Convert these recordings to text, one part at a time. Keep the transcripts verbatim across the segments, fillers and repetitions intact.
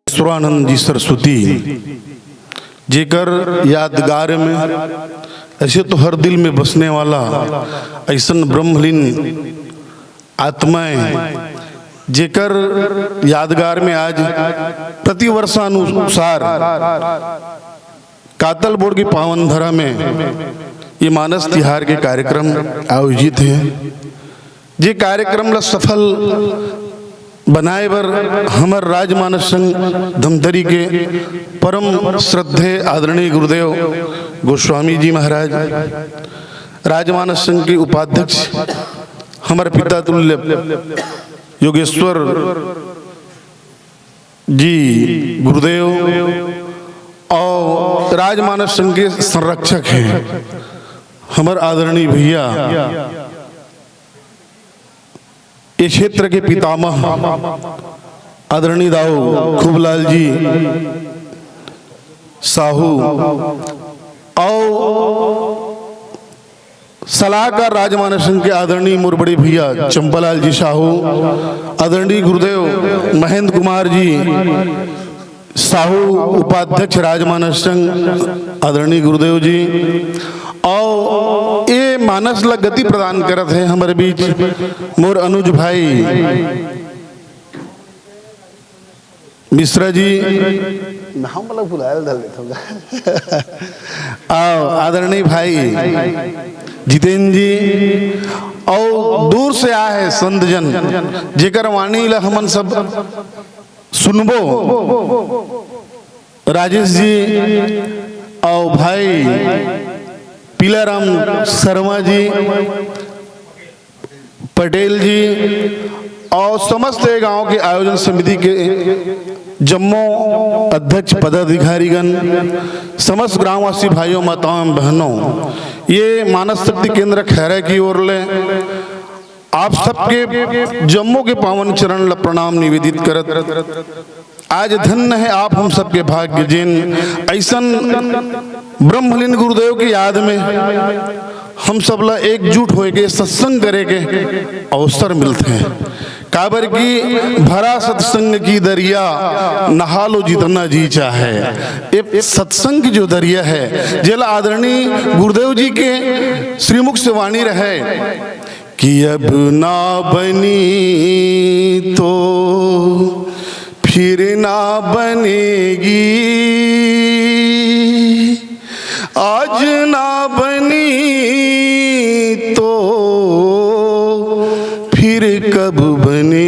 ईश्वरानंद जी सरस्वती, जेकर यादगार में ऐसे तो हर दिल में बसने वाला ऐसन ब्रह्मलीन आत्माएं, जेकर यादगार में आज प्रतिवर्षानुसार कातल बोड़ की पावन धरा में ये मानस तिहार के कार्यक्रम आयोजित हे। जे कार्यक्रम ला सफल बनाए बर हमर राजमानस संघ धमतरी के परम श्रद्धेय आदरणीय गुरुदेव गोस्वामी जी महाराज, राजमानस संघ के उपाध्यक्ष हमर पिता तुल्य योगेश्वर जी गुरुदेव और राजमानस संघ के संरक्षक हैं हमर आदरणीय भैया, ये क्षेत्र के पितामह आदरणीय दाऊ खूबलाल जी साहू, और सलाहकार राजमानस संघ के आदरणीय मोर बड़े भैया चंपालाल जी साहू, आदरणीय गुरुदेव महेंद्र कुमार जी साहू, उपाध्यक्ष राजमानस संघ, आदरणीय गुरुदेव जी, और ये मानस ला गति प्रदान करत हे हमर बीच मोर अनुज भाई मिश्रा जी, नाम वाला भुलायल धर लेथव। आओ, आदरणीय भाई जितेंद्र जी, और दूर से आए हैं संत जन, जेकर वाणी ला हमन सब सुनबो। राजेश जी और भाई पीलाराम शर्मा जी, पटेल जी और समस्त ये गांव के आयोजन समिति के जम्मो अध्यक्ष पदाधिकारीगण, समस्त ग्रामवासी भाइयों, माताओं, बहनों, ये मानस शक्ति केंद्र खैरा की ओर ले आप सबके जम्मो के पावन चरण ल प्रणाम निवेदित करत, आज धन्य है आप हम सबके भाग्य, जेन ऐसन ब्रह्मलीन गुरुदेव की याद में हम सब ला एकजुट होए के सत्संग करे के अवसर मिलथे। काबर कि भरा सत्संग की दरिया, नहा लो जितना जी चाहे। ये सत्संग की जो दरिया है, जेला आदरणीय गुरुदेव जी के श्रीमुख से वाणी रहे कि अब ना बनी तो फिर ना बनेगी, आज ना बनी तो फिर कब बनेगी,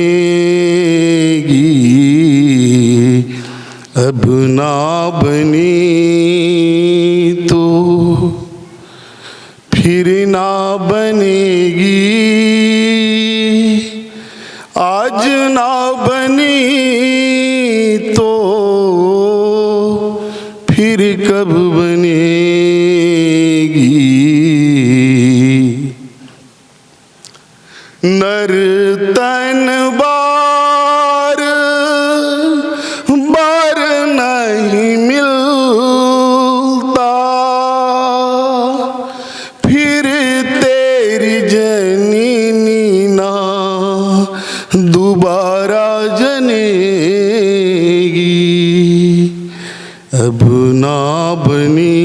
अब ना बनी तो फिर ना बनेगी, आज ना बनी तो फिर कब बनेगी। नर तन बार बार नहीं मिलता, फिर तेरी जननी ना दोबारा जनेगी। अब ना बनी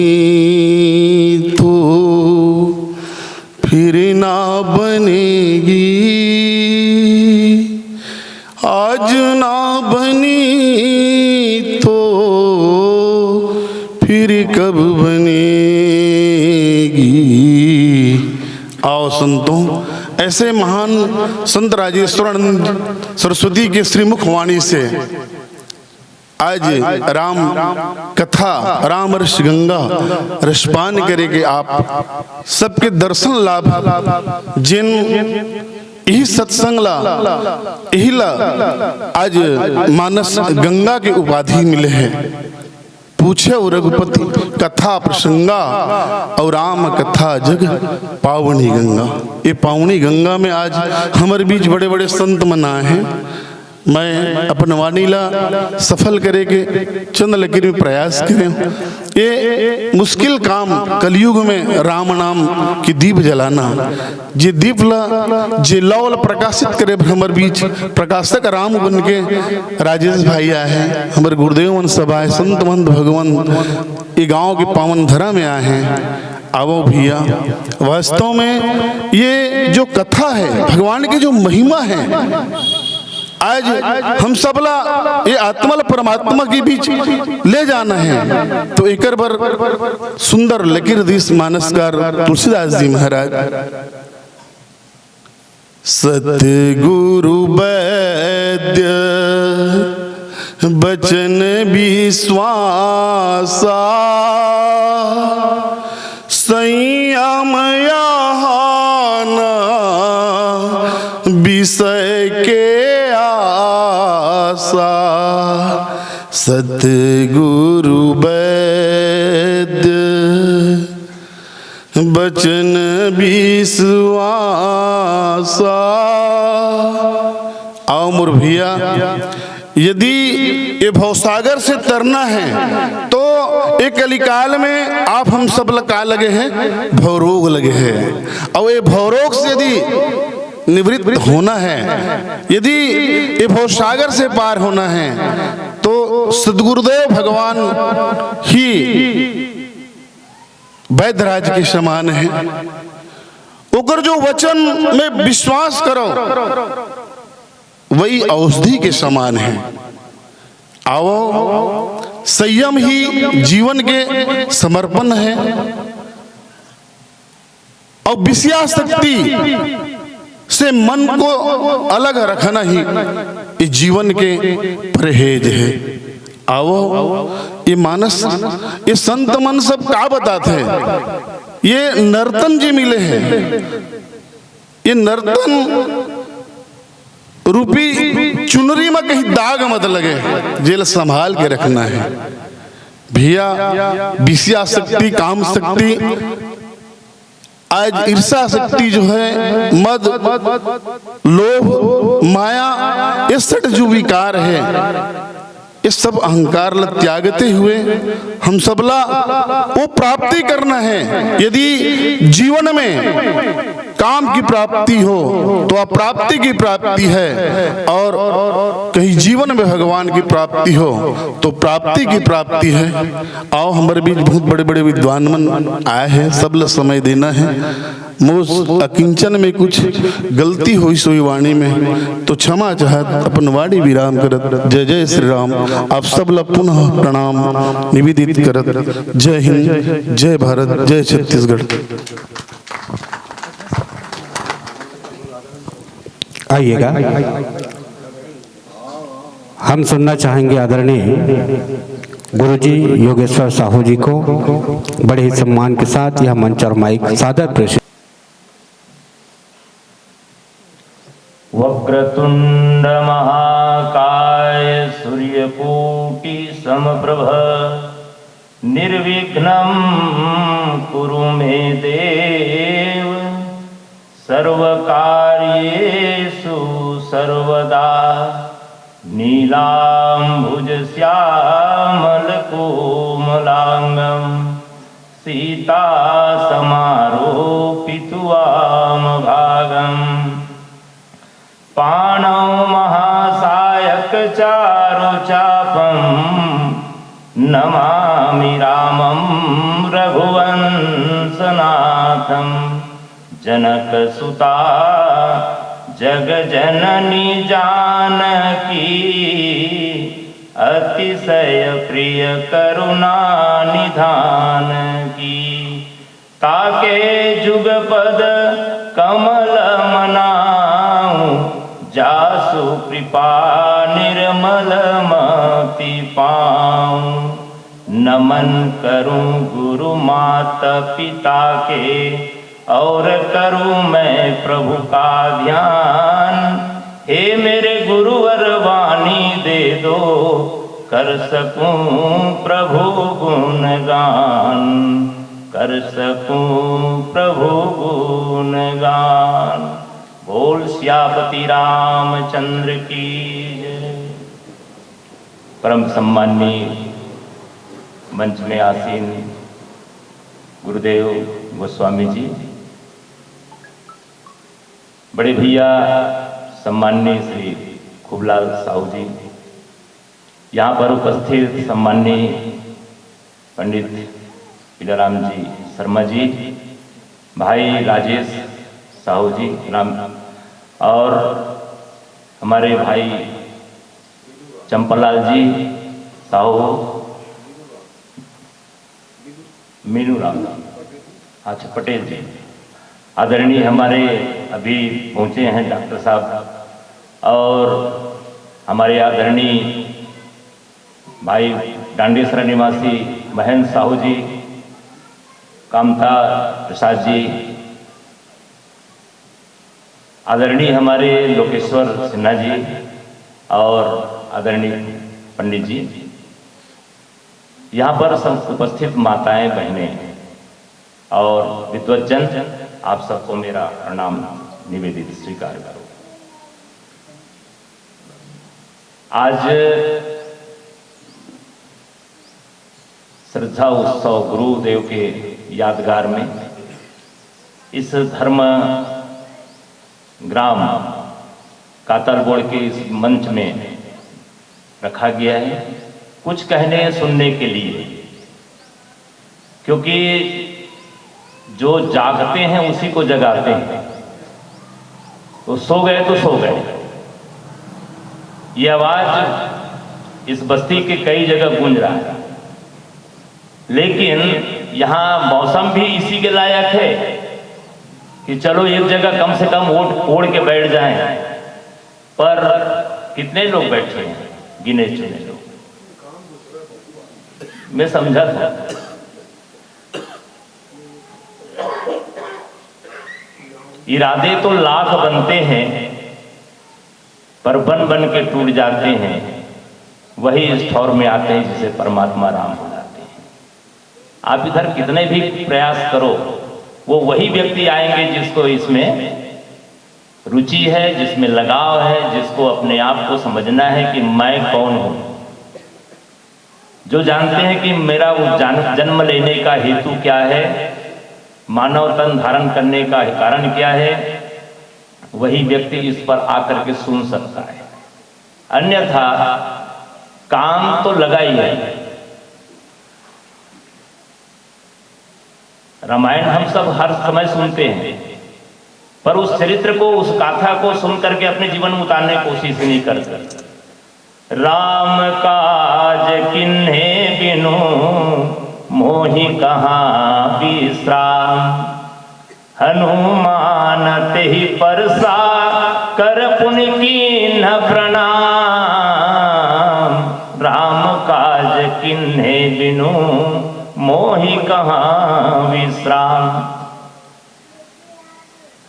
तो फिर ना बनेगी, आज ना बनी तो फिर कब बनेगी। आओ संतों, ऐसे महान संत राजेश्वरानंद सरस्वती के श्रीमुख वाणी से आज राम कथा, राम रस गंगा रसपान करे के आप सबके दर्शन लाभ, जिन यही सत्संग ला, यही ला आज मानस गंगा के उपाधि मिले हैं। पूछे रघुपति कथा प्रसंगा, और राम कथा जग पावनी गंगा। ये पावनी गंगा में आज हमर बीच बड़े बड़े संत मन आए हैं। मैं अपन वाणी ला सफल करे के चंद लकीर में प्रयास करें। ये मुश्किल काम कलयुग में राम नाम की दीप जलाना, जे दीप ला, जे लौ ला प्रकाशित करे हमर बीच, प्रकाशक राम बन के राजेश भाई आए हैं, हमर गुरुदेव मन सब आए, संत महंत भगवान ये गांव के पावन धरा में आए हैं। आवो भैया, वास्तव में ये जो कथा है, भगवान की जो महिमा है, आज हम सबला ये आत्मा ला परमात्मा के बीच ले जाना है, तो एकर बर सुंदर लकीर दिस मानसकार तुलसीदास जी महाराज। सतगुरु वैद्य बचन विश्वासा, संयम यहाँ न विषय के आशा। सतगुरु वैद्य बचन विश्वासा। आओ मोर भैया, यदि ये भवसागर से तरना है, तो ये कलिकाल में आप हम सब ला का लगे हैं, भवरोग लगे हैं। और ये भवरोग से यदि निवृत्त होना है, यदि ये भवसागर से पार होना है, तो सदगुरुदेव भगवान ही वैद्यराज के समान है। ओकर जो वचन में विश्वास करो, वही औषधि के समान है। आओ, संयम ही जीवन के समर्पण है और विषयासक्ति से मन को अलग रखना ही इस जीवन के परहेज है। आओ, ये मानस, ये संत मन सब का बताथे? ये नर्तन जी मिले हैं, ये नर्तन रूपी चुनरी में कहीं दाग मत लगे, जेल संभाल के रखना है भैया। विषयासक्ति, काम शक्ति, आज ईर्षा शक्ति जो है, मद, लोभ, माया, ये सट जो विकार है, ये सब अहंकार ला त्यागते हुए हम सबला वो प्राप्ति करना है। यदि जीवन में काम की प्राप्ति हो तो अप्राप्ति की प्राप्ति है, और कहीं जीवन में भगवान की प्राप्ति हो तो प्राप्ति की प्राप्ति है। आओ, हमारे बीच बहुत बड़े बड़े विद्वान मन आए हैं, सब ला समय देना है। मोस अकिंचन में कुछ गलती होइस होही वाणी में, तो क्षमा चाहत अपन वाणी विराम करत, जय जय श्री राम। आप सब ला पुनः प्रणाम निवेदित करत, जय हिंद, जय भारत, जय छत्तीसगढ़। आइएगा, हम सुनना चाहेंगे आदरणीय गुरुजी योगेश्वर साहू जी को। बड़े ही सम्मान के साथ यह मंच और माइक सादर प्रेषित। वक्रतुंड महाकाय सूर्यकोटि समप्रभ, निर्विघ्नं कुरु मे देव, सर्वकार्येषु सर्वदा। नीलांबुज श्यामल कोमलांगम, सीता समारोपित वाम भागम। पाणौ महासायक चारु चापम, नमामि रामं रघुवंशनाथं। जनकसुता जगजननी जानकी, अतिशय प्रिय करुणा निधान की। ताके जुगपद कमल मनाऊं, जासु कृपा निर्मल मति पाऊं। नमन करूं गुरु माता पिता के, और करूं मैं प्रभु का ध्यान। हे मेरे गुरुवर वाणी दे दो, कर सकूं प्रभु गुणगान, कर सकूं प्रभु गुणगान। बोल सियापति रामचंद्र की जय। परम सम्माननीय मंच में आसीन गुरुदेव गोस्वामी जी, बड़े भैया सम्माननीय श्री खूबलाल साहू जी, यहाँ पर उपस्थित सम्माननीय पंडित पीलाराम जी शर्मा जी, भाई राजेश साहू जी राम, और हमारे भाई चंपालाल जी साहू, मीनू राम, अच्छा, पटेल जी, आदरणीय हमारे अभी पहुँचे हैं डॉक्टर साहब, और हमारे आदरणीय भाई डांडेसरा निवासी महेंद्र साहू जी, कामता प्रसाद जी, आदरणीय हमारे लोकेश्वर सिन्हा जी और आदरणीय पंडित जी, यहाँ पर सब उपस्थित माताएं, बहनें और विद्वज्जन, आप सबको मेरा प्रणाम निवेदित स्वीकार करो। आज श्रद्धा उत्सव गुरुदेव के यादगार में इस धर्म ग्राम कातल बोर्ड के इस मंच में रखा गया है, कुछ कहने सुनने के लिए, क्योंकि जो जागते हैं उसी को जगाते हैं। तो सो गए तो सो गए। ये आवाज इस बस्ती के कई जगह गूंज रहा है, लेकिन यहाँ मौसम भी इसी के लायक है कि चलो एक जगह कम से कम ओट ओढ़ के बैठ जाएं। पर कितने लोग बैठे हैं? गिने चुने लोग। मैं समझा था, इरादे तो लाख बनते हैं, पर बन बन के टूट जाते हैं। वही इस ठौर में आते हैं जिसे परमात्मा राम बुलाते हैं। आप इधर कितने भी प्रयास करो, वो वही व्यक्ति आएंगे जिसको इसमें रुचि है, जिसमें लगाव है, जिसको अपने आप को समझना है कि मैं कौन हूँ। जो जानते हैं कि मेरा वो जान-, जन्म लेने का हेतु क्या है, मानव तन धारण करने का कारण क्या है, वही व्यक्ति इस पर आकर के सुन सकता है। अन्यथा काम तो लगा ही है। रामायण हम सब हर समय सुनते हैं, पर उस चरित्र को, उस गाथा को सुन करके अपने जीवन में उतारने की कोशिश ही नहीं करते। राम काज किन्हे बिनु मोहि कहाँ विश्राम। हनुमान तेहि परसा कर पुनि कीन्ह प्रणाम। राम काज किन्हे बिनु मोहि कहाँ विश्राम।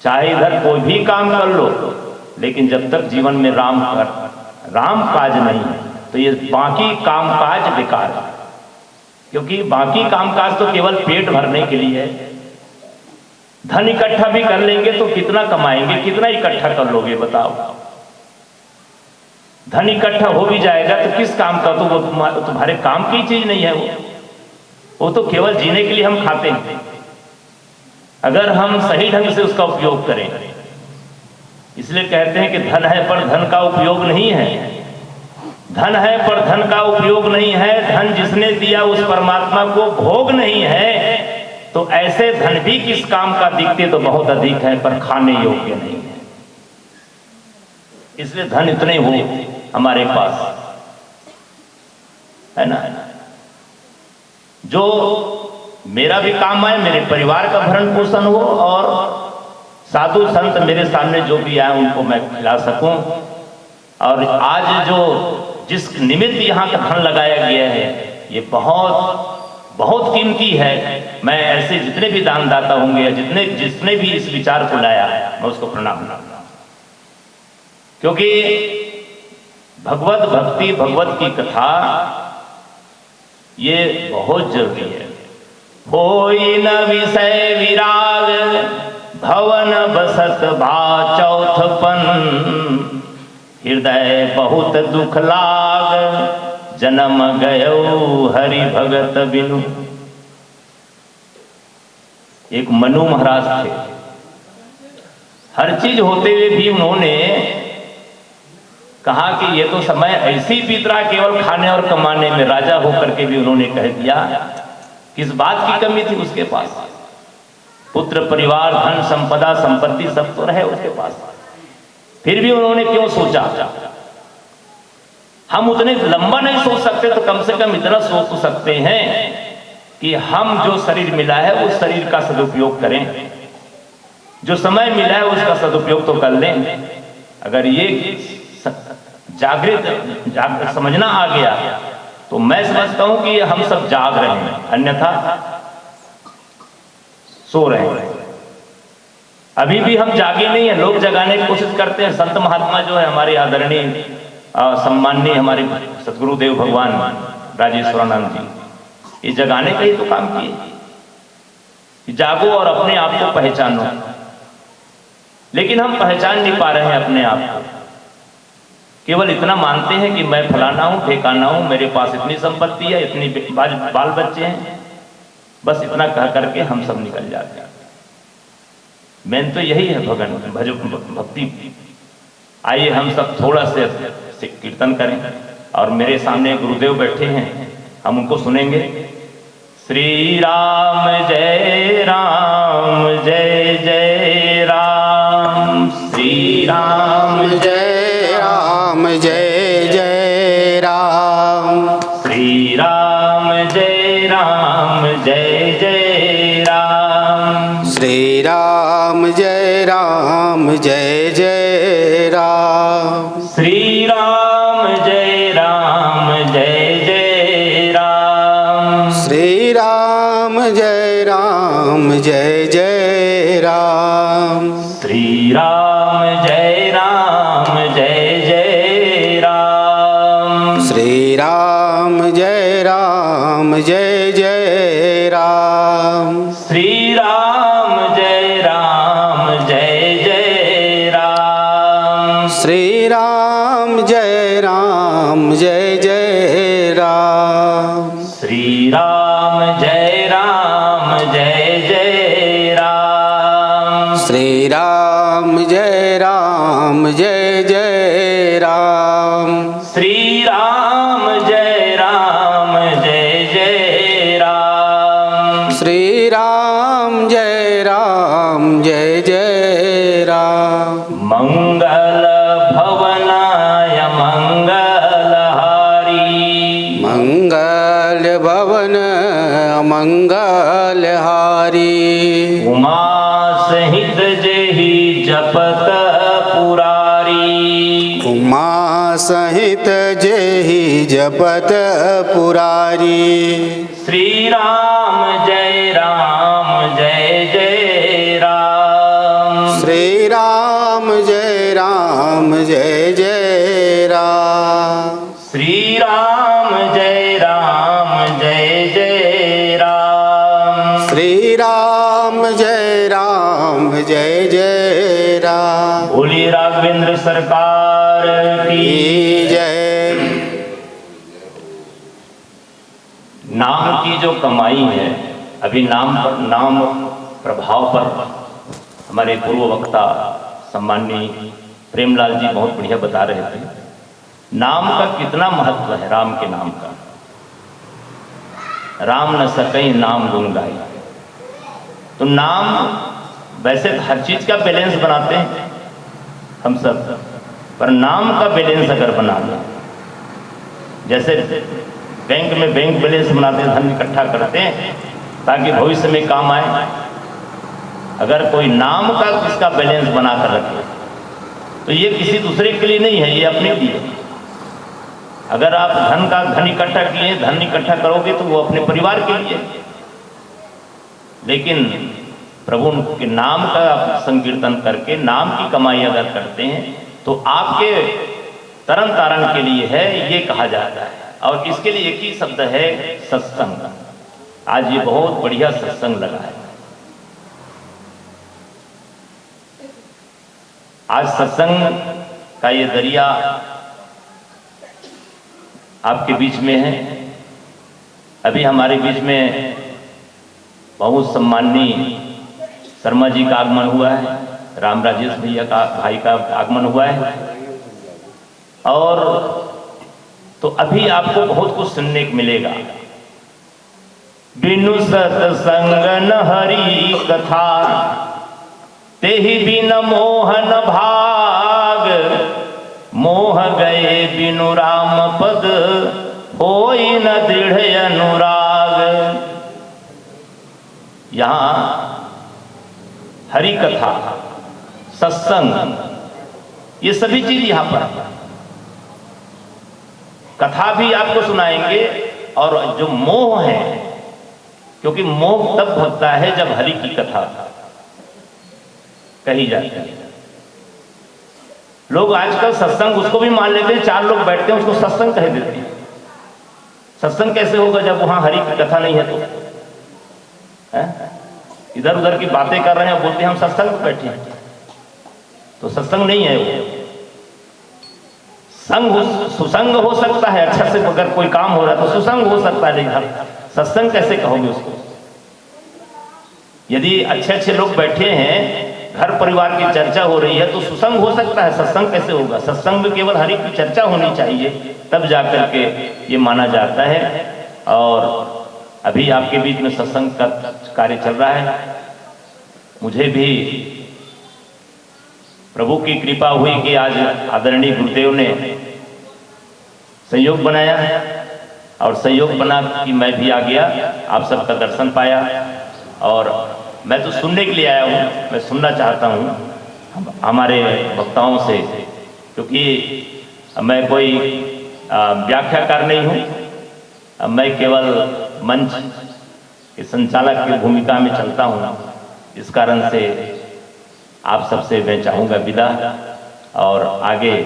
चाहे इधर कोई भी काम कर लो, लेकिन जब तक जीवन में राम कर, राम काज नहीं है, तो ये बाकी काम काज बेकार है। क्योंकि बाकी कामकाज तो केवल पेट भरने के लिए है। धन इकट्ठा भी कर लेंगे तो कितना कमाएंगे, कितना इकट्ठा कर लोगे, बताओ? धन इकट्ठा हो भी जाएगा तो किस काम का? तो वो तुम्हा-, तुम्हारे काम की चीज नहीं है वो। वो तो केवल जीने के लिए हम खाते हैं, अगर हम सही ढंग से उसका उपयोग करें। इसलिए कहते हैं कि धन है पर धन का उपयोग नहीं है, धन है पर धन का उपयोग नहीं है। धन जिसने दिया उस परमात्मा को भोग नहीं है, तो ऐसे धन भी किस काम का? दिखते तो बहुत अधिक है पर खाने योग्य नहीं है। इसलिए धन इतने हो हमारे पास, है ना, जो मेरा भी काम आए, मेरे परिवार का भरण पोषण हो और साधु संत मेरे सामने जो भी आए उनको मैं खिला सकूं। और आज जो जिस निमित्त यहाँ का धन लगाया गया है, ये बहुत, बहुत कीमती है। मैं ऐसे जितने भी दानदाता होंगे या जितने, जिसने भी इस विचार को लाया, मैं उसको प्रणाम करूंगा। क्योंकि भगवत भक्ति, भगवत की कथा, ये बहुत जरूरी है। होई न विषय विराग, भवन बसत भा चौथपन। हृदय बहुत दुख लाग, जन्म गयो हरि भगत बिनु। एक मनु महाराज थे, हर चीज होते हुए भी उन्होंने कहा कि ये तो समय ऐसे ही बीत रहा, केवल खाने और कमाने में। राजा होकर के भी उन्होंने कह दिया कि इस बात की कमी थी उसके पास, पुत्र, परिवार, धन, संपदा, संपत्ति सब तो रहे उसके पास, फिर भी उन्होंने क्यों सोचा? हम उतने लंबा नहीं सोच सकते तो कम से कम इतना सोच तो सकते हैं कि हम जो शरीर मिला है उस शरीर का सदुपयोग करें, जो समय मिला है उसका सदुपयोग तो कर लें। अगर ये स-, जागृत जाग, समझना आ गया तो मैं समझता हूं कि हम सब जाग रहे हैं, अन्यथा सो रहे हैं। अभी भी हम जागे नहीं हैं, लोग जगाने की कोशिश करते हैं। संत महात्मा जो है हमारे आदरणीय, अ, सम्माननीय हमारे सदगुरुदेव भगवान राजेश्वरानंद जी, ये जगाने का ही तो काम किए कि जागो और अपने आप को पहचानो। लेकिन हम पहचान नहीं पा रहे हैं अपने आप को, केवल इतना मानते हैं कि मैं फलाना हूं, ठेकाना हूं, मेरे पास इतनी संपत्ति है, इतनी बे-, बाल, बाल बच्चे हैं, बस इतना कह करके हम सब निकल जाते हैं। मेन तो यही है भगन भज भक्ति। आइए हम सब थोड़ा से, से कीर्तन करें। और मेरे सामने गुरुदेव बैठे हैं, हम उनको सुनेंगे। श्री राम जय राम जय जय राम। श्री राम जय राम जय जय राम। श्री राम जय राम जय जय राम। श्री राम जय राम जय जय राम। श्री राम जय राम जय जय राम। श्री राम जय राम जय जय राम। श्री राम जय राम जय जय राम। श्री राम जय राम जय जय राम। श्री राम जय राम जय जय राम। श्री राम जय राम जय जय राम। श्री राम जय राम जय जय राम। श्री राम जय राम जय जय राम। श्री राम जय राम जय जय राम। श्री राम जय राम जय जय राम। मंगल भवनाय मंगलहारी। मंगल भवन मंगलहारी। उमा सहित जेहि जपत पुरारी। उमा सहित जेहि जपत पुरारी। श्री राम जय राम जय जय राम। श्री राम जय राम जय जय राम। श्री राम जय राम जय जय राम। श्री राम जय राम जय जय राम। बोलिए राघवेंद्र सरकार की की जय। नाम की जो कमाई है, अभी नाम पर, नाम प्रभाव पर हमारे पूर्व वक्ता सम्माननीय प्रेमलाल जी बहुत बढ़िया बता रहे थे। नाम का कितना महत्व है, राम के नाम का। राम न सकई नाम गुण गाई। तो नाम, वैसे तो हर चीज का बैलेंस बनाते हैं हम सब, पर नाम का बैलेंस अगर बना लें, जैसे बैंक में बैंक बैलेंस बनाते हैं, धन इकट्ठा करते हैं ताकि भविष्य में काम आए, अगर कोई नाम का किसका बैलेंस बना कर रखे तो ये किसी दूसरे के लिए नहीं है, ये अपने लिए है। अगर आप धन का, धन इकट्ठा किए, धन इकट्ठा करोगे तो वो अपने परिवार के लिए है। लेकिन प्रभु के नाम का आप संकीर्तन करके नाम की कमाई अगर करते हैं तो आपके तरन तारण के लिए है, ये कहा जाता है। और इसके लिए एक ही शब्द है, सत्संग। आज ये बहुत बढ़िया सत्संग लगा है। आज सत्संग का ये दरिया आपके बीच में है। अभी हमारे बीच में बहुत सम्माननीय शर्मा जी का आगमन हुआ है, राम राजेश भैया का, भाई का आगमन हुआ है। और तो अभी आपको बहुत कुछ सुनने को मिलेगा। बिनु सत्संग न हरि कथा, तेहि बिन मोहन भाग। मोह गए बिनु राम पद, होई न दृढ़ अनुराग। यहाँ हरि कथा, सत्संग, ये सभी चीज यहाँ पर है। कथा भी आपको सुनाएंगे, और जो मोह है, क्योंकि मोह तब भगता है जब हरि की कथा कही जाती है। लोग आजकल सत्संग उसको भी मान लेते हैं, चार लोग बैठते हैं, उसको सत्संग कह देते हैं। सत्संग कैसे होगा जब वहां हरि की कथा नहीं है तो? हैं? इधर उधर की बातें कर रहे हैं, बोलते हैं हम सत्संग में बैठे हैं, तो सत्संग नहीं है वो। संग हो, सुसंग हो सकता है, अच्छा से अगर कोई काम हो रहा है तो सुसंग हो सकता है, लेकिन हम सत्संग कैसे कहोगे उसको? यदि अच्छे अच्छे लोग बैठे हैं, घर परिवार की चर्चा हो रही है, तो सुसंग हो सकता है, सत्संग कैसे होगा? सत्संग में केवल हरि की चर्चा होनी चाहिए, तब जाकर के ये माना जाता है। और अभी आपके बीच में सत्संग का कार्य चल रहा है। मुझे भी प्रभु की कृपा हुई कि आज आदरणीय गुरुदेव ने संयोग बनाया, और संयोग बना कि मैं भी आ गया, आप सबका दर्शन पाया। और मैं तो सुनने के लिए आया हूँ, मैं सुनना चाहता हूँ हम, हमारे वक्ताओं से, क्योंकि मैं कोई, आ, व्याख्याकार नहीं हूँ, मैं केवल मंच के संचालक की भूमिका में चलता हूँ। इस कारण से आप सबसे मैं चाहूँगा विदा, और आगे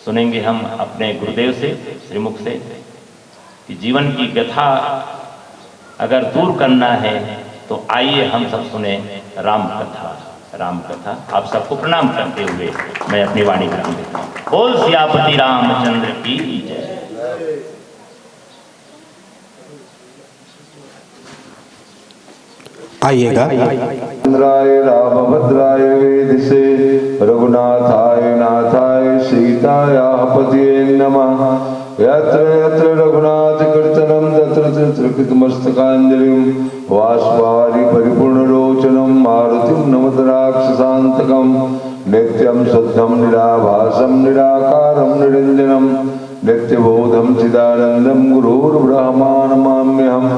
सुनेंगे हम अपने गुरुदेव से, श्रीमुख से, कि जीवन की व्यथा अगर दूर करना है तो आइए हम सब सुने राम कथा। राम कथा। आप सबको प्रणाम करते हुए मैं अपनी वाणी विराम देता हूँ। बोल सियापति रामचंद्र की जय। आइएगा। चंद्राय रामभद्राय वेधसे रघुनाथाय नाथाय सीतायाः पतये नमः। यत्र यत्र रघुनाथ कीर्तनं तत्र तत्र कृतमस्तकाञ्जलिं वाष्पारि परिपूर्णलोचनं मारुतिं नमत राक्षसान्तकम्। नित्यं शुद्धं निराभासं निराकारं निरञ्जनं नित्यबोधं चिदानन्दं गुरुर्ब्रह्मा नमाम्यहम्।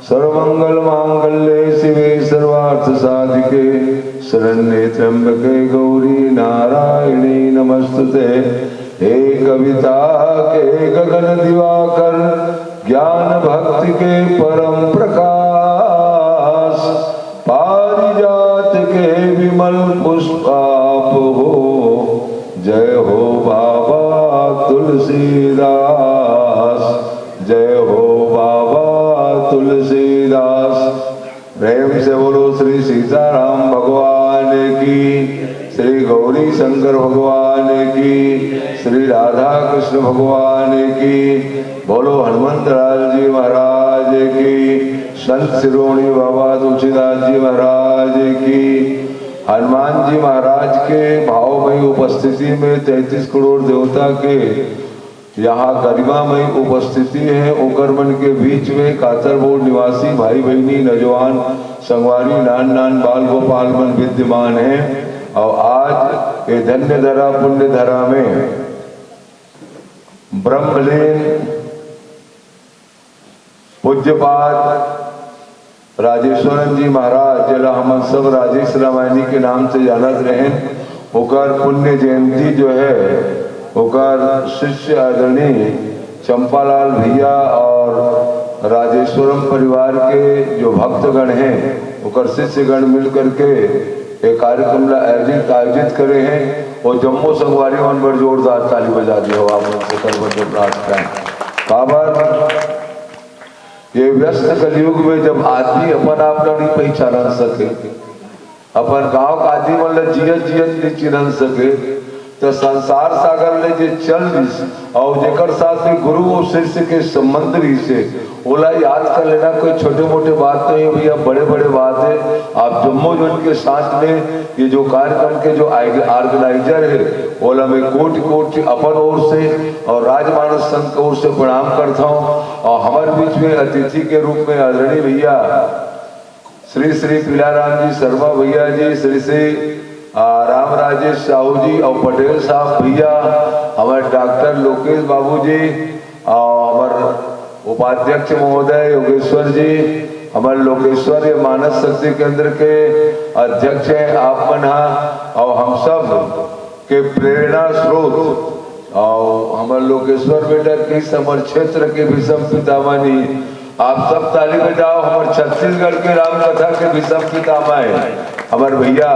सर्वमंगल मांगल्ये शिवे सर्वार्थ साधिके शरण्ये त्र्यंबके गौरी नारायणी नमस्तुते। हे कविता के गगन दिवाकर ज्ञान भक्ति के परम प्रकाश पारिजात के विमल पुष्प आप हो। जय हो बाबा तुलसीदास। जय हो बाबा तुलसीदास। प्रेम से बोलो श्री सीताराम भगवान की, श्री गौरी शंकर भगवान की, श्री राधा कृष्ण भगवान की। बोलो हनुमंत लाल जी महाराज की, संत शिरोमणि बाबा तुलसीदास जी महाराज की। हनुमान जी महाराज के भावमयी उपस्थिति में तैंतीस करोड़ देवता के यहाँ गरिमामयी उपस्थिति है, ओकर मन के बीच में कातरबोड़ निवासी भाई बहिनी, नौजवान, संगवारी, नान नान बाल गोपाल मन विद्यमान हैं। और आज ये धन्य धरा पुण्य धरा में ब्रह्मलीन पूज्यपाद राजेश्वरन जी महाराज, जेला हमन सब राजेश रामायणी के नाम से जानत रहेन, ओकर पुण्य जयंती जो है, ओकर शिष्य आदरणीय चंपालाल भैया और राजेश्वरम परिवार के जो भक्तगण हैं, ओकर शिष्यगण मिल करके एक कार्यक्रम ला आयोजित, आयोजित करे हैं। और जम्मो संगवारी मन बर जोरदार ताली बजा दियो आप मन से करबद्ध प्रार्थना है। काबर ये व्यस्त कलयुग में जब आदमी अपन आप ला नहीं पहचान सके, अपन गांव का आदमी मन ला जियत जियत नहीं चिन्हन सके, त संसार सागर ले जे चल दिस, अउ जेकर साथ में गुरु अउ शिष्य के संबंध रहिस हे, ओला याद कर लेना कोई छोटे मोटे बात नहीं हे भैया, बड़े बड़े बात हे। आप जम्मो जन के साथ में ये जो कार्यक्रम के जो आर्गेनाइजर हे, ओला मैं कोटि कोटि अपन ओर से अउ राजमानस संघ के ओर से प्रणाम करता हूँ। अउ हमर बीच में अतिथि के रूप में आदरणीय भैया श्री श्री पीलाराम जी शर्मा भैया जी, श्री श्री आ, राम राजेश साहू जी अउ पटेल साहब भैया, हमर डॉक्टर लोकेश बाबू जी अउ हमर उपाध्यक्ष महोदय योगेश्वर जी, हमर लोकेश्वर ये मानस शक्ति केंद्र के अध्यक्ष हे आप मन हा, अउ हम सब के प्रेरणा स्रोत अउ हमर लोकेश्वर बेटा किस हमर क्षेत्र के भीष्म पितामह नहीं। आप सब ताली बजाओ, हमर छत्तीसगढ़ के राम कथा के भीष्म पितामह हे हमर भैया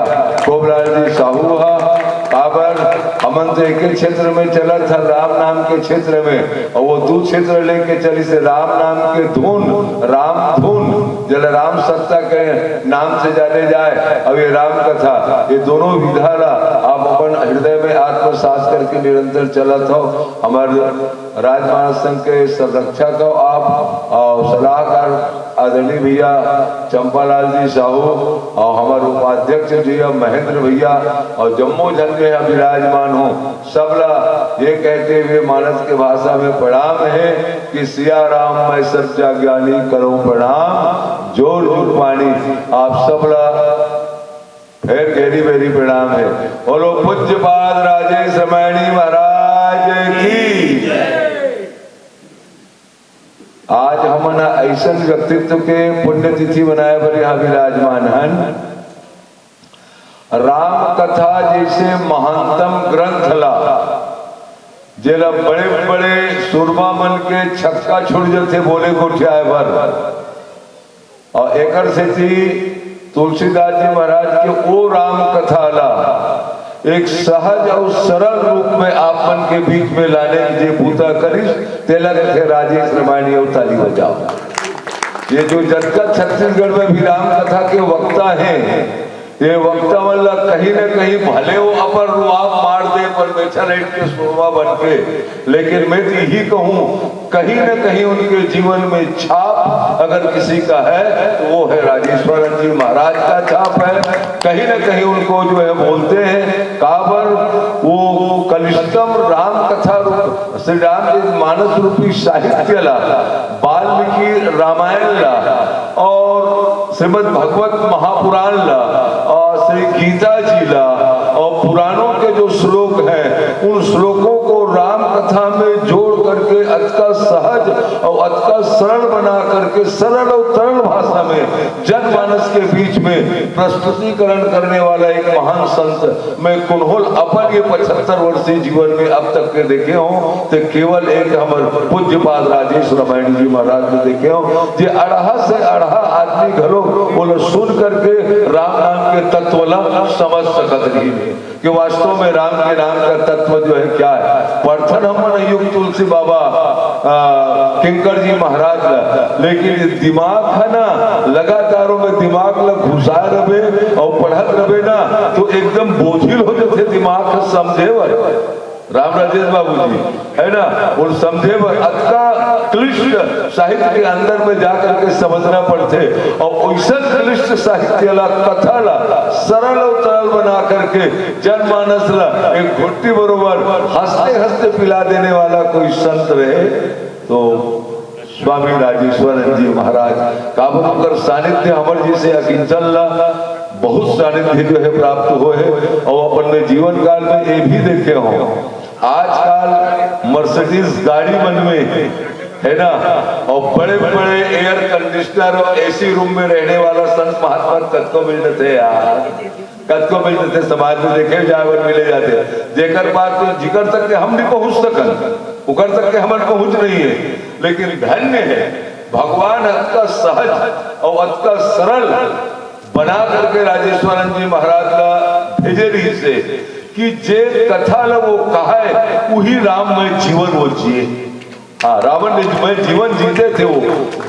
कोबलाल जी साहू हा। काबर हमन तो एक क्षेत्र में चलत हन, राम नाम के क्षेत्र में, अउ वो दू क्षेत्र लेके चलिस हे राम नाम के धुन, राम धुन, जेला राम सत्ता के नाम से जाने जाए, अउ ये राम कथा, ये दोनों विधा ला आप अपन हृदय में आत्मसात करके निरंतर चलत हव। हमर राजमानस संघ के संरक्षक हव आप अउ सलाहकार आदरणीय भैया चंपालाल जी साहू अउ हमर उपाध्यक्ष जी महेंद्र भैया अउ जम्मो झन में विराजमान हो, सबला ये कहते हुए मानस के भाषा में प्रणाम हे कि सिया राम मैं सच्चा ज्ञानी करूं प्रणाम, जोर जुग पानी। आप सबला फेर घेरी बेरी प्रणाम हे। बोलो पूज्यपाद राजेश रामायणी महाराज की। आज हमन ह अइसन व्यक्तित्व के पुण्यतिथि मनाए बर यहाँ विराजमान हन। राम कथा जैसे महानतम ग्रंथ ला, जेला बड़े बड़े सुरमा मन के छक्का छुड़ जथे बोले गोठियाए बर, अउ एकर सेती तुलसीदास जी महाराज के ओ राम कथा ला एक सहज अउ सरल रूप में आप मन के बीच में लाने के जे बूता करिस, तेला कथे राजेश रामायणी। अउ ताली बजाओ। ये जो जतका छत्तीसगढ़ में भी राम कथा के वक्ता हे, ये वक्ता मन ला कहीं न कहीं भले वो अपन रुआब मार दे, पर मेछा लाइट के सुरमा बन के, लेकिन मैं तो यही कहूँ, कहीं न कहीं उनके जीवन में छाप अगर किसी का है तो वो है राजेश्वरन जी महाराज का छाप है। कहीं न कहीं उनको जो है बोलते हैं। काबर वो कलिष्टम राम कथा रूप, श्री राम जी मानस रूपी साहित्य ला, वाल्मीकि रामायण ला अउ श्रीमद् भगवत महापुराण ला अउ श्री गीता जी ला अउ पुराणों के जो श्लोक हैं, उन श्लोकों को राम कथा में जोड़ करके अतका सहज अउ अतका सरल बना करके सरल अउ तरल भाषा में जनमानस के बीच में प्रस्तुतिकरण करने वाला एक महान संत मैं कुनहोल अपन ये पचहत्तर वर्षीय जीवन में अब तक के देखे हों, तो केवल एक हमर पूज्यपाद राजेश रामायणी जी महाराज में देखे हों, जे अड़हा से अड़हा आदमी घलो ओला सुन करके राम नाम के तत्व ला समझ सकत रहिन हे कि वास्तव में राम के नाम का तत्व जो है क्या है। पढ़थन हमन अइयो तुलसी बाबा, आ, किंकर जी महाराज ला, लेकिन ये दिमाग है ना, लगातार ओमे दिमाग ला घुसाए रबे अउ पढ़त रबे ना, तो एकदम बोझिल हो जथे दिमाग ह समझे बर। राम राजेश बाबू जी, है ना, वो समझे बर अतका क्लिष्ट साहित्य के अंदर में जा करके समझना पड़थे। अउ वैसन क्लिष्ट साहित्य ला, कथा ला सरल अउ तरल बना करके जनमानस ला एक घुट्टी बरोबर हंसते हंसते पिला देने वाला कोई संत रहे तो स्वामी राजेश्वरन जी महाराज। काबर उनकर सानिध्य हमर जैसे अकिंचन ला बहुत सानिध्य जो है प्राप्त होय हे। अउ अपन में जीवन काल में ये भी देखे हों, आजकल Mercedes गाड़ी मन में, है ना, अउ बड़े बड़े एयर कंडीशनर अउ एसी रूम में रहने वाला संत महात्मा कतको मिल जथे यार, कतको मिल जथे, समाज में देखे जाए बर मिले जाथे। जेकर बात तो जिकर तक के हम नहीं पहुंच सकन, उकर तक के हमर पहुंच नहीं है, लेकिन धन्य है भगवान अतका सहज अउ अतका सरल बना करके राजेश्वरन जी महाराज ला भेजे रहिस हे कि जे कथा ला वो कहय, उही राममय जीवन वो जिए। हाँ, रावण ने, मैं जीवन जीते थे वो,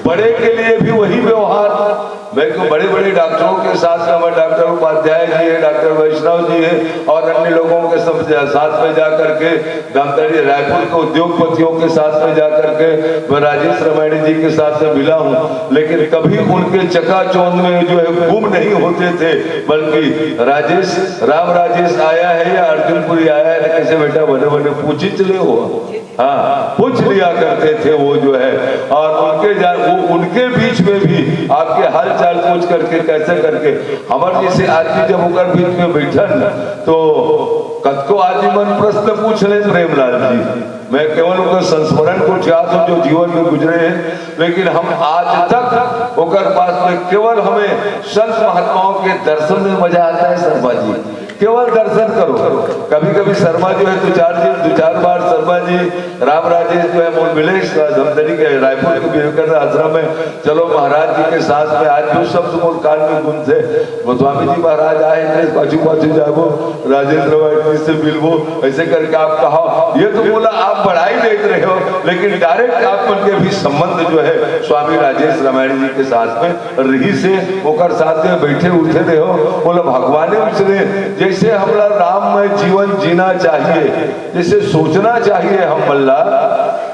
बड़े के लिए भी वही व्यवहार। मैं तो बड़े बड़े डॉक्टरों के साथ में, हमारे डॉक्टर उपाध्याय जी है, डॉक्टर वैष्णव जी है, और अन्य लोगों के सब जा- साथ में जा करके, धमतरी रायपुर के उद्योगपतियों के साथ में जा करके मैं राजेश रमायणी जी के साथ में मिला हूँ, लेकिन कभी उनके चकाचौंध में जो है गुम नहीं होते थे, बल्कि राजेश, राम राजेश आया है या अर्जुनपुरी आया है, तो कैसे बेटा बने बने पूछी चले हो। हाँ, पूछ लिया करते थे वो जो है। और उनके जा वो उनके बीच में भी आपके हालचाल पूछ करके, कैसे करके, हमर जैसे आदमी जब ओकर बीच में बैठन, तो कतको आदमी मन प्रश्न पूछ ले प्रेमलाल जी। मैं केवल उनके संस्मरण को चाहत हूँ जो जीवन में गुजरे हैं, लेकिन हम आज तक ओकर पास में केवल हमें संत महात्माओं के दर्शन में मजा आता है शर्मा जी। केवल दर्शन करो। कभी कभी शर्मा जो है दो चार दिन, दो चार बार शर्मा जी, राम राजेश जो है मोर मिले, धमतरी के रायपुर के विवेकानंद आश्रम में, चलो महाराज जी के साथ में, आज भी शब्द मोर कान में गुंजे, गोस्वामी जी महाराज आए हैं, पाछू पाछू जाबो, राजेश रमायणी जी से मिलबो, ऐसे करके आप कहा। ये तो बोला आप बढ़ाई देख रहे हो, लेकिन डायरेक्ट आप मन के भी संबंध जो है स्वामी राजेश रमायणी जी के साथ में रही से, ओकर साथ में बैठे उठे रहे हो। बोला भगवान उसने जैसे हमला राम में जीवन जीना चाहिए, जैसे सोचना चाहिए हम मन ला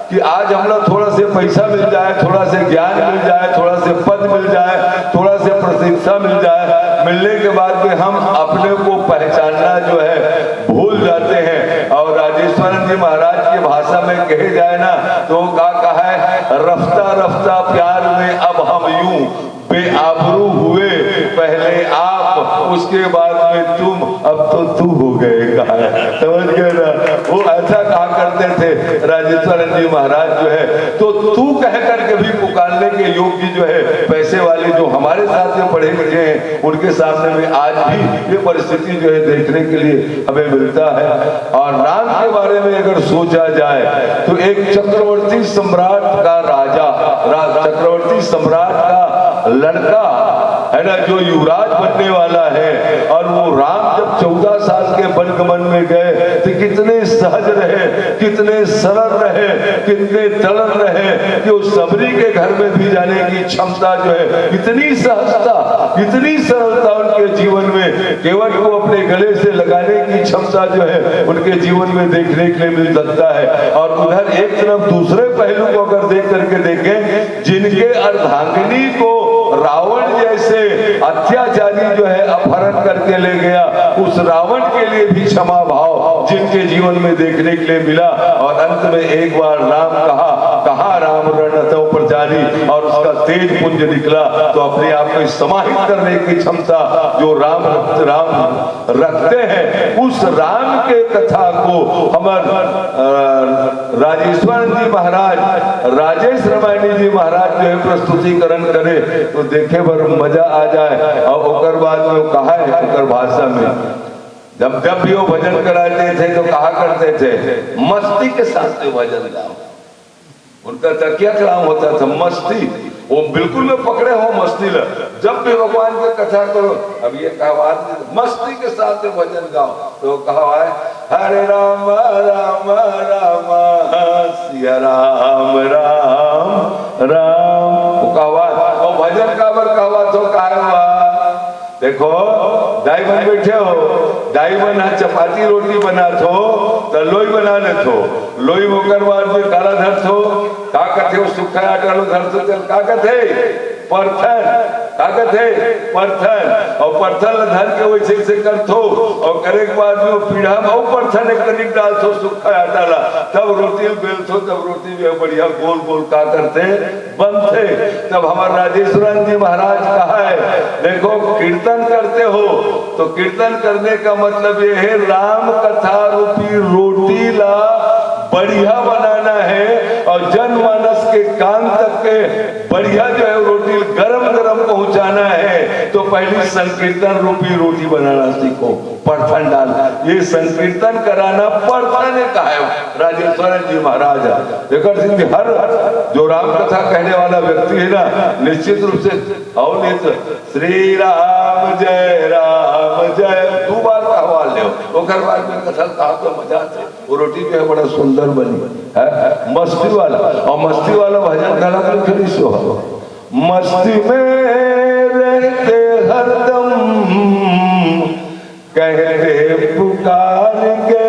कि आज हमला थोड़ा से पैसा मिल जाए, थोड़ा से ज्ञान मिल जाए, थोड़ा से पद मिल जाए, थोड़ा से प्रशंसा मिल जाए, मिलने के बाद में हम अपने को पहचानना जो है भूल जाते हैं। और राजेश्वरन जी महाराज की भाषा में कहे जाए ना, तो वो का कहा है, रफ्ता रफ्ता प्यार में अब हम यूं बेआबरू हुए, पहले आप, उसके बाद में तुम, अब तो तू हो गए, कहा है। समझ गए ना? वो ऐसा कहा करते थे राजेश्वरन जी महाराज जो है। तो तू कह करके भी पुकारने के योग्य जो है, पैसे वाले जो हमारे साथ में पढ़े लिखे हैं, उनके सामने में आज भी ये परिस्थिति जो है देखने के लिए हमें मिलता है। और राम के बारे में अगर सोचा जाए, तो एक चक्रवर्ती सम्राट का राजा, रा-, चक्रवर्ती सम्राट का लड़का है ना, जो युवराज बनने वाला है, और वो राम जब चौदह साल के वनगमन में गए, तो कितने सहज रहे, कितने सरल रहे, कितने तरल रहे, कि उस शबरी के घर में भी जाने की क्षमता जो है, इतनी सहजता, इतनी सरलता उनके जीवन में, केवट को अपने गले से लगाने की क्षमता जो है, उनके जीवन में देखने के लिए मिल सकता है। और उधर एक तरफ दूसरे पहलू को अगर देख करके देखें, जिनके अर्धांगिनी को रावण जैसे अत्याचारी जो है अपहरण करके ले गया, उस रावण के लिए भी क्षमा भाव जिनके जीवन में देखने के लिए मिला। और अंत में एक बार राम कहा, कहा राम रण अतव प्रचारी, और उसका तेज पुंज निकला। तो अपने आप को समाहित करने की क्षमता जो राम, राम रखते हैं, उस राम के कथा को हमर, अ, राजेश्वर जी महाराज, राजेश रमायणी जी महाराज जो है प्रस्तुतिकरण करे, तो देखे बर मजा आ जाए। और ओकर बाद में वो कहा है ओकर भाषा में, जब, जब भी वो भजन कराते थे तो कहा करते थे, "मस्ती के साथ में भजन गाओ।" उनका तकिया कलाम होता था, मस्ती, वो बिल्कुल में पकड़े हो मस्ती ला। जब भी भगवान की कथा करो, अब ये कहावत, "मस्ती के साथ में भजन गाओ", तो कहावत है, "हरे राम, राम, राम, सिया राम, राम, राम।" वो कहावत, और भजन काबर कहावत हो, कहावत। देखो, दाई मन बैठे हो, दाई मन ह चपाती रोटी बनात हो, त लोई बना लेत हो, लोई ओकर बाद में काला धरत हो, का कथे हो, सुक्खा आटा लो धरत हो, तेला का कथे? परथन। का कथे? परथन। और परथन ल धर के वैसे, वैसे करत हो, और करे के बाद में वो पीढ़ा में अउ परथन एक तनिक डालत हो, सुक्खा आटा ला, तब रोटी ल बेलत हो, तब रोटी जो है बढ़िया गोल गोल का करथे, बनथे। तब हमर राजेश्वरन जी महाराज कहा है, देखो, कीर्तन करते हो तो कीर्तन करने का मतलब ये है, राम कथा रूपी रोटी ला बढ़िया बनाना है और जनमानस के कान तक के बढ़िया जो है रोटी गरम गरम पहुंचाना है, तो पहली संकीर्तन रूपी रोटी बनाना सीखो। परथन डाल, ये संकीर्तन कराना परथन ने कहा है राजेश्वरन जी महाराज। एकर सेती हर जो राम कथा कहने वाला व्यक्ति है ना, निश्चित रूप से, और नहीं तो श्री राम जय राम जय दो बार कहवा ओकर बाद में कथा कहा तो मजा आथे। वो रोटी जो है बड़ा सुंदर बनी है, मस्ती वाला। और मस्ती वाला भजन घला के करी सो, मस्ती में रहते हरदम, कहते पुकार के।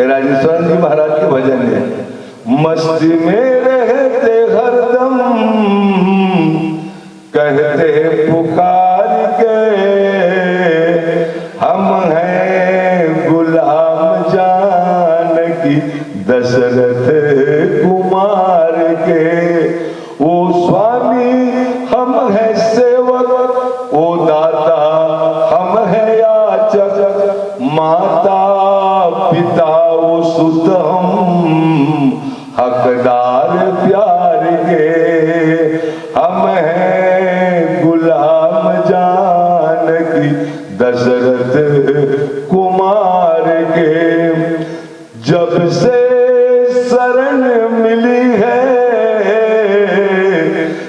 राजेश्वर जी महाराज के भजन है, मस्ती में रहते हरदम, कहते पुकार के, हम हैं गुलाम जानकी दशरथ कुमार के। वो स्वामी हम हैं सेवक, वो दाता हम हैं याचक, माता पिता वो सुत हम हकदार प्यार के। हम हैं गुलाम जानकी दशरथ कुमार के। जब से शरण मिली है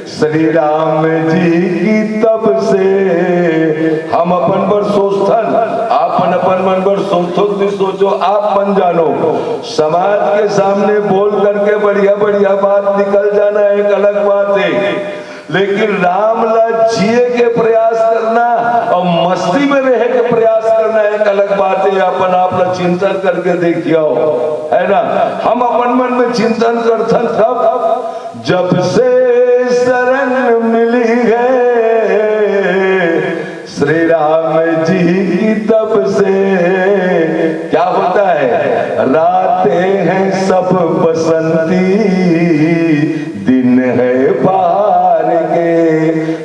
श्री राम जी की, तब से हम अपन बर सोचथन, आप मन अपन मन बर सोचो, नहीं सोचो, आप मन जानो। समाज के सामने बोल करके बढ़िया बढ़िया बात निकल जाना एक अलग बात है, लेकिन राम ला जिए के प्रयास करना और मस्ती में रहे के प्रयास करना एक अलग बात है। अपन आप ला चिंतन करके देखियो, है ना? हम अपन मन में चिंतन करथन तब, जब से शरण मिली है श्री राम जी की, तब से क्या होता है? रातें हैं सब बसंती, दिन है बहार के।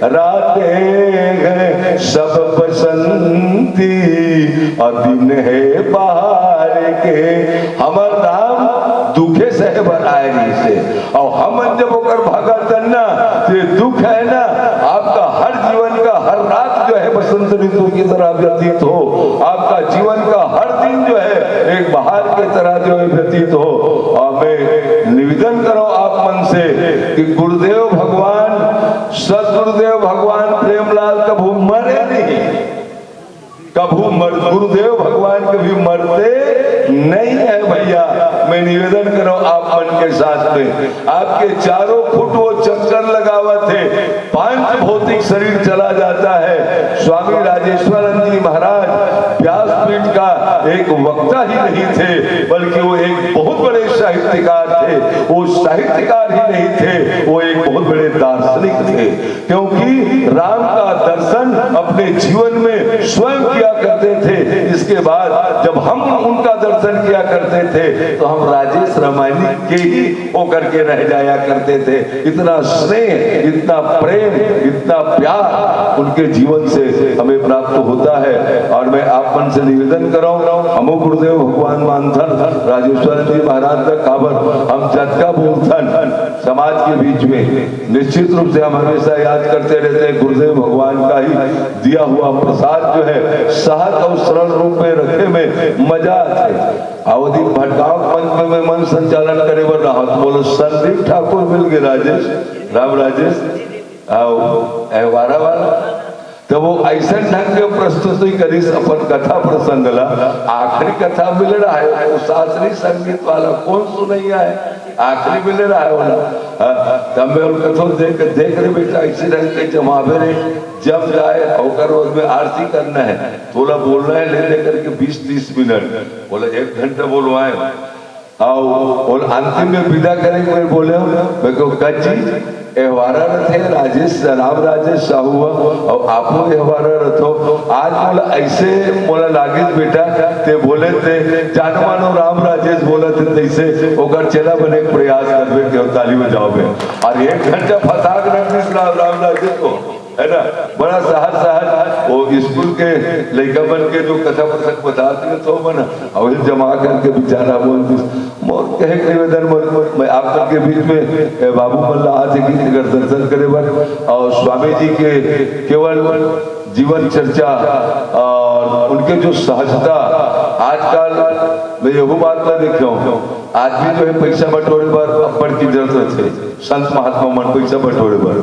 रातें हैं सब बसंती और दिन है बहार के। हमर राम दुखे सहे बर आए रहिसे, और हमन जब ओकर भगत हन ना, तो ये दुख है ना, आपका हर जीवन का हर रात जो है बसंत ऋतु की तरह व्यतीत हो, आपका जीवन का हर दिन जो है एक बहार की तरह जो है व्यतीत हो। और मैं निवेदन करो आप मन से कि गुरुदेव भगवान, सदगुरुदेव भगवान प्रेमलाल कभू मरे नहीं, कभू मर, गुरुदेव भगवान कभी मरते नहीं है भैया। मैं निवेदन करो आप मन के साथ में, आपके चारों खुट वो चक्कर लगावत हे, पांच भौतिक शरीर चला जाता है। स्वामी राजेश्वरानंद जी महाराज व्यासपीठ का एक वक्ता ही नहीं थे, बल्कि वो एक बहुत बड़े साहित्यकार थे। वो साहित्यकार ही नहीं थे, वो एक बहुत बड़े दार्शनिक थे, क्योंकि राम का दर्शन अपने जीवन में स्वयं किया करते थे। इसके बाद जब हम उनका दर्शन किया करते थे, तो हम राजेश रामायणी के ही होकर के रह जाया करते थे। इतना स्नेह, इतना प्रेम, इतना प्यार उनके जीवन से हमें प्राप्त होता है। और मैं आप मन से निवेदन करो, हमो गुरुदेव भगवान मानथन, राजेश्वर जी महाराज का काबर हम जतका बोलथन समाज के बीच में, निश्चित रूप से हम हमेशा याद करते रहते हैं गुरुदेव भगवान का ही दिया हुआ प्रसाद जो है, सहज और सरल रूप में रखे में मजा आथे। अवधि भटगांव मंच में मैं मंच संचालन करे बर रहा, तो बोलो, संदीप ठाकुर मिल गए, राजेश, राम राजेश, आओ, ए वारा वाला। तो वो ऐसन ढंग के प्रस्तुति करिस अपन कथा प्रसंग ला। आखिरी कथा मिल रहा है, वो शास्त्रीय संगीत वाला कौन सुनैया है, आखिरी मिल रहा है वाला। हाँ, तब मैं उनका थोड़ा देख, देख रे बेटा, इसी ढंग के जमावे रे, जम जाए, ओकर बाद में आरती करना है, तोला बोलना है ले लेकर के बीस तीस मिनट, बोला एक घंटा बोलवाए। आओ, और अंतिम में विदा करे के मैं बोले, मैं को, "कच्ची, एहवारा रथे, राजेश, राम राजेश साहू ह, और आपो एहवारा रथो।" आज मोला ऐसे मोला लागिस बेटा, ते बोले ते जान मानो राम राजेश बोला थे तैसे, ओकर चेला बने के प्रयास करबे, के ताली बजाओ बे। और एक घंटा फसाक रख दिस राम, राम राजेश को। है ना, बड़ा सहज सहज वो स्कूल के लइका मन के जो कथा प्रसंग बतात रहे तो मन अवल जमा करके बेचारा बोल दिस। मोर कहे के निवेदन, मोर, मोर, मैं आप मन के बीच में, ए, बाबू मन ला आज एक, एक दर्शन करे बर और स्वामी जी के केवल जीवन चर्चा और उनके जो सहजता, आजकल मैं यहू बात ला देखे हूँ, आदमी जो है पैसा बटोरे बर अब्बड़ की जरूरत है, संत महात्मा मन पैसा बटोरे बर,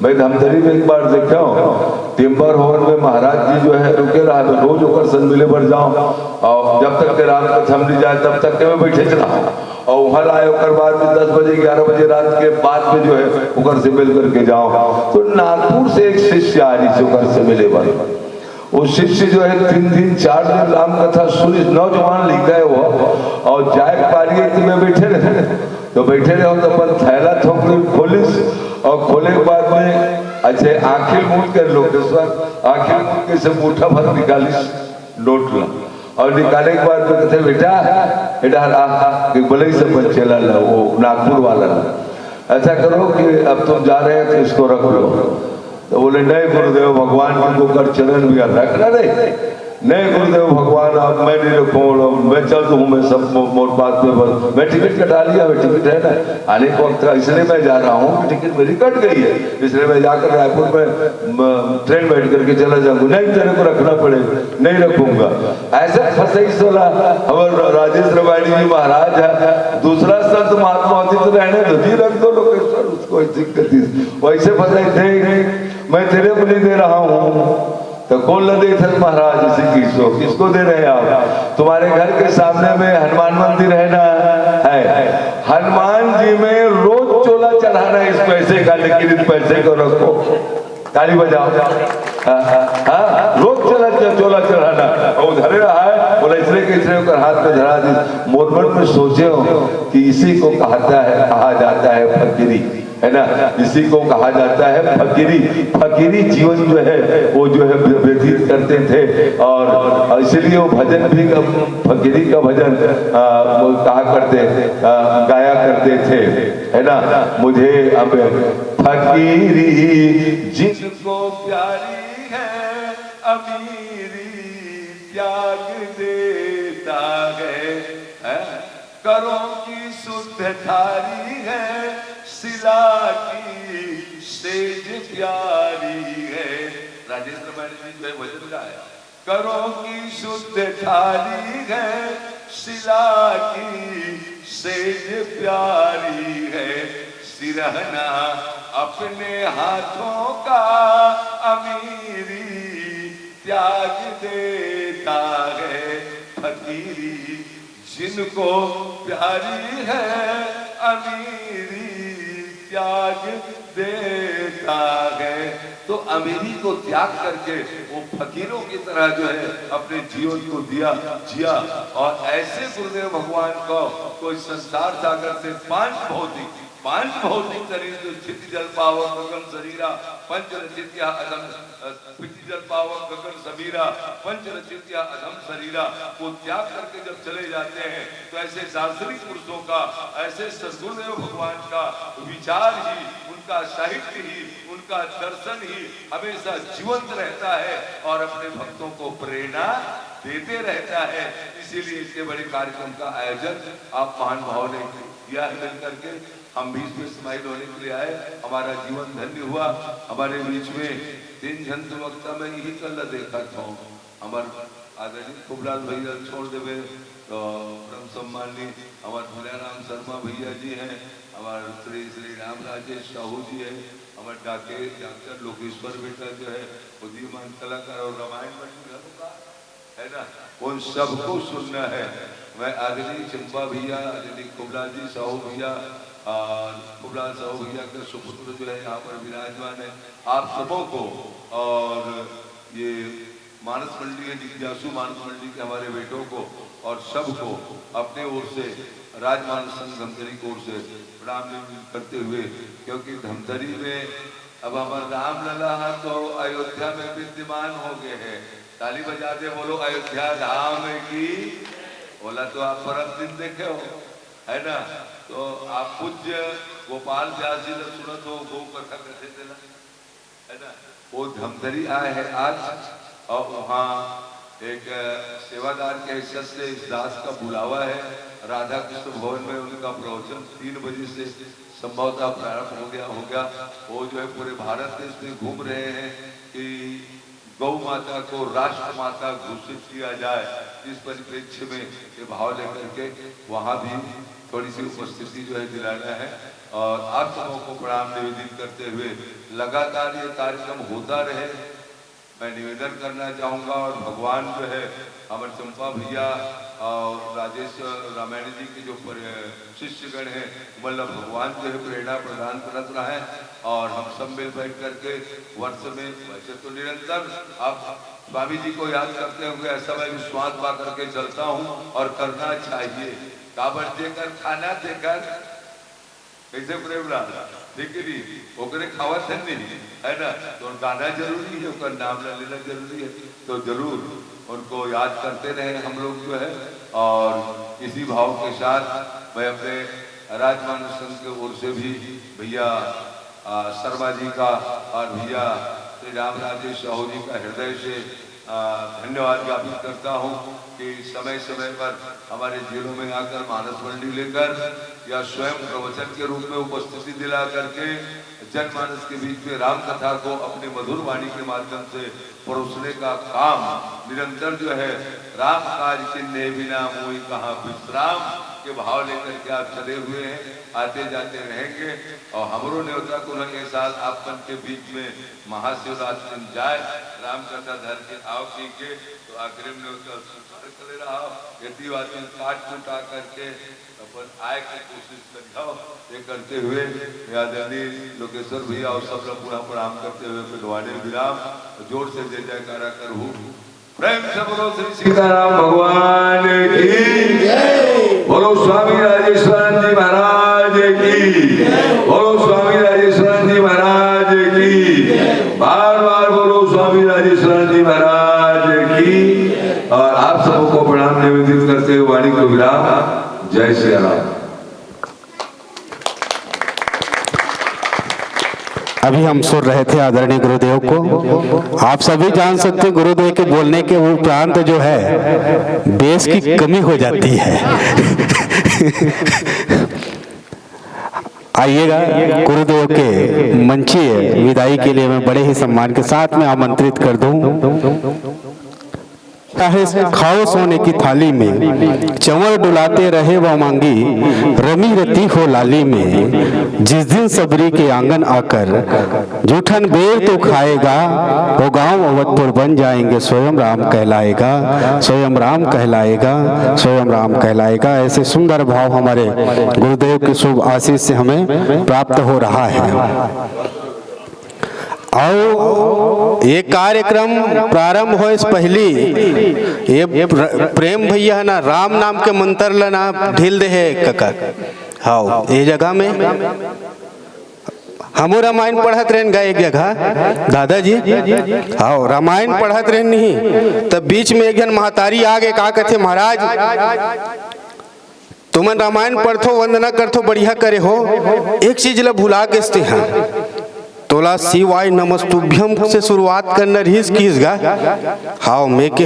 मैं धमतरी में एक बार देखे हूँ, टिम्बर हॉल में महाराज जी जो है रुके रहा, मैं रोज ओकर संग मिले बर जाऊँ, और जब तक के राम कथा में नहीं जाए तब तक के मैं बैठे रहा। और वहाँ लाए ओकर बाद में दस बजे, ग्यारह बजे रात के बाद में जो है ओकर से मिल करके जाऊँ। तो नागपुर से एक शिष्य आ रही से ओकर से मिले बर। वो शिष्य जो है तीन दिन चार दिन राम कथा सुनिस, नौजवान लिखा है वो, और जाए पारी एक में बैठे रहे, तो बैठे रहे तो अपन थैला थोकरी खोलिस, और खोले के बाद में अच्छे आँखी मूंद के, लोकेश्वर, आँखी मूंद के से मुट्ठा भर निकालिस नोट ला, और निकाले के बाद में कहते, "बेटा, बेटा, आ, एक बलई से बच्चे ला ला, वो नागपुर वाला ला, ऐसा करो कि अब तुम जा रहे हैं तो इसको रख लो।" तो बोले, "नहीं गुरुदेव, भगवान जी को कर चरण भी रखना नहीं।" "नहीं गुरुदेव भगवान, आप, मैं नहीं रखूँ, मैं चल दूँ, मैं सब मो-, मोर बात पे बस, मैं टिकट कटा लिया, मैं टिकट है ना, आने के वक्त का, इसलिए मैं जा रहा हूँ कि टिकट मेरी कट गई है, इसलिए मैं जाकर रायपुर में म, ट्रेन बैठ करके चला जाऊँगा।" "नहीं, तेरे को रखना पड़ेगा।" "नहीं रखूँगा।" ऐसे फंसाइस वाला हमारे राजेश रबाड़ी जी महाराज है, दूसरा संत महात्मा होती तो रहने दो जी, रख दो लोकेश्वर, उसको दिक्कत ही। वैसे फंसाई थे, "मैं तेरे को नहीं दे रहा हूँ।" तो कौन ला देथे महाराज इसी चीज को? किसको दे रहे हैं आप? तुम्हारे घर के सामने में हनुमान मंदिर है ना? है। हनुमान जी में रोज चोला चढ़ाना है इस पैसे का, लेकिन इस पैसे को रखो। ताली बजाओ। हाँ, हाँ, हाँ, रोज चोला, चोला चढ़ाना। और धरे रहा है, बोला, "इसने के इसने ओकर हाथ में धरा दी।" मोर मन में सोचे हो कि इसी को कहता है, कहा जाता है फकीरी। है ना, इसी को कहा जाता है फकीरी। फकीरी जीवन जो है, वो जो है, व्यतीत करते थे, और इसीलिए वो भजन भी, फकीरी का भजन, आ, वो कहा करते, आ, गाया करते थे, है ना। मुझे अब फकीरी जिनको प्यारी है, अमीरी त्याग देता है, है? करों की शुद्ध थारी है, शिला की सेज प्यारी है। राजेंद्र मैंने जी जो है भजन गाया, "करों की शुद्ध थारी है, शिला की सेज प्यारी है, सिरहना अपने हाथों का अमीरी त्याग देता है, फकीरी जिनको प्यारी है, अमीरी त्याग देता है।" तो अमीरी को त्याग करके वो फकीरों की तरह जो है अपने जीवन को दिया, जिया। और ऐसे गुरुदेव भगवान को कोई संसार सागर से पांच भौतिक, पांच भौतिक शरीर जो क्षिति जल पावक गगन शरीरा, पंच रचित या अधम, अ, क्षिति जल पावक गगन समीरा, पंच रचित या अधम शरीरा को त्याग करके जब चले जाते हैं, तो ऐसे दार्शनिक पुरुषों का, ऐसे सद्गुरुदेव भगवान का विचार ही, उनका साहित्य ही, उनका दर्शन ही हमेशा जीवंत रहता है और अपने भक्तों को प्रेरणा देते रहता है। इसीलिए इतने बड़े कार्यक्रम का आयोजन आप महानुभाव ने किया है मिल करके। हम भी इसमें शामिल होने के लिए आए, हमारा जीवन धन्य हुआ। हमारे बीच में तीन झन तो वक्ता मैं यही कल देखा था, हमारे आदरणीय खूबलाल भैया छोड़ देवे, तो परम सम्माननीय हमारे भोलाराम शर्मा भैया जी हैं, हमारे श्री श्री राम राजेश साहू जी हैं, हमारे डाके डॉक्टर लोकेश्वर बेटा जो है, उदीयमान कलाकार और रामायण मंडल का है ना, उन सबको सुनना है। मैं आदरणीय चंपा भैया, आदरणीय कुबलाल जी साहू भैया, आ, कुबलाल साहू भैया के सुपुत्र जो है यहाँ पर विराजमान है, आप सबों को और ये मानस मंडली के जिज्ञासु मानस मंडली के हमारे बेटों को और सबको अपने ओर से राजमानस संघ धमतरी की ओर से प्रणाम निवेदन करते हुए, क्योंकि धमतरी में अब हमारे रामलला ह तो अयोध्या में विद्यमान हो गए हैं। ताली बजा दे, बोलो अयोध्या धाम की। ओला तो आप परम दिन देखे हो, है ना? तो आप पूज्य गोपाल व्यास जी ने सुनत हो, गौ कथा कथे देला, है ना? वो धमतरी आए हैं आज, और वहाँ एक, अ, सेवादार के हैसियत से इस दास का बुलावा है। राधा कृष्ण भवन में उनका प्रवचन तीन बजे से संभवतः प्रारंभ हो गया, हो गया। वो जो है पूरे भारत देश में घूम रहे हैं कि गौ माता को राष्ट्रमाता घोषित किया जाए, इस परिप्रेक्ष्य में ये भाव लेकर के वहाँ भी थोड़ी सी उपस्थिति जो है दिलाना है। और आप सबों को प्रणाम निवेदित करते हुए लगातार ये कार्यक्रम होता रहे, मैं निवेदन करना चाहूँगा। और भगवान जो है, अमर चंपा भैया और राजेश रामायण जी के जो पर-, शिष्यगण हैं, मतलब भगवान जो है प्रेरणा प्रदान करत रहे। और हम सब मिल बैठ करके वर्ष में, वैसे तो निरंतर आप स्वामी जी को याद करते हुए ऐसा मैं विश्वास पा करके चलता हूँ, और करना चाहिए। काबर जेकर खाना तेकर, कैसे प्रेमलाल, ठीक है नहीं? ओकरे खावत है नहीं, है ना? तो गाना जरूरी है, ओकर नाम ला लेना जरूरी है। तो जरूर उनको याद करते रहे हम लोग जो है। और इसी भाव के साथ मैं अपने राजमानस संघ के ओर से भी भैया, आ, शर्मा जी का और भैया श्री राम राजेश साहू जी का हृदय से, आ, धन्यवाद ज्ञापित करता हूँ कि समय समय पर हमारे जिलों में आकर मानस मंडी लेकर या स्वयं प्रवचन के रूप में उपस्थिति दिला करके जनमानस के बीच में राम कथा को अपनी मधुर वाणी के माध्यम से परोसने का काम निरंतर जो है, राम काज किन्हे बिना मोई कहाँ विश्राम के भाव लेकर के आप चले हुए हैं, आते जाते रहेंगे। और हमरो न्योता को ये साल आप मन के बीच में महाशिवरात्रि दिन जाए, राम कथा धर के आओ, ठीक है? तो आखिरी में न्योता स्वीकार कर ले रहा हो, यदि बात काट कूट आ करके अपन आए के कोशिश करियो। ये करते हुए आदरणीय लोकेश्वर भैया और सब लोग पूरा प्रणाम करते हुए पिंडवानी विराम, जोर से जय जयकारा करहु। प्रेम से बोलो श्री सीताराम भगवान की। बोलो स्वामी राजेश्वरानंद जी महाराज की। बोलो स्वामी राजेश्वरानंद जी महाराज की। बार बार बोलो स्वामी राजेश्वरानंद जी महाराज की। और आप सबों को प्रणाम निवेदित करते हुए वाणी को विराम। जय सिया राम। अभी हम सुन रहे थे आदरणीय गुरुदेव को। आप सभी जान सकते हैं, गुरुदेव के बोलने के उपरांत जो है, बेस की कमी हो जाती है। आइएगा, गुरुदेव के मंचीय विदाई के लिए मैं बड़े ही सम्मान के साथ में आमंत्रित कर दूं। चाहे खाओ सोने की थाली में, चंवर डुलाते रहे वह मांगी, रमी रती हो लाली में। जिस दिन सबरी के आंगन आकर जूठन बेर तो खाएगा, वो गांव अवधपुर बन जाएंगे, स्वयं राम कहलाएगा, स्वयं राम कहलाएगा, स्वयं राम कहलाएगा। ऐसे सुंदर भाव हमारे गुरुदेव के शुभ आशीष से हमें प्राप्त हो रहा है। और ये कार्यक्रम प्रारंभ होए से पहली ये प्र-, प्रेम भैया है ना, राम नाम के मंत्र ला ना ढील दे है कका। हाँ, ये जगह में हमो रामायण पढ़त रहन गा एक जगह, दादाजी। हाँ, रामायण पढ़त रहन नहीं, तब बीच में एक जन महतारी आ गए, का कहते, महाराज, तुमन रामायण पढ़थो, वंदना करथो, बढ़िया करे हो, एक चीज ला भुला गेस तेहा। तोला शिवाय नमस्तुभ्यम से शुरुआत करना रहिस किस गा? हाव, मैं के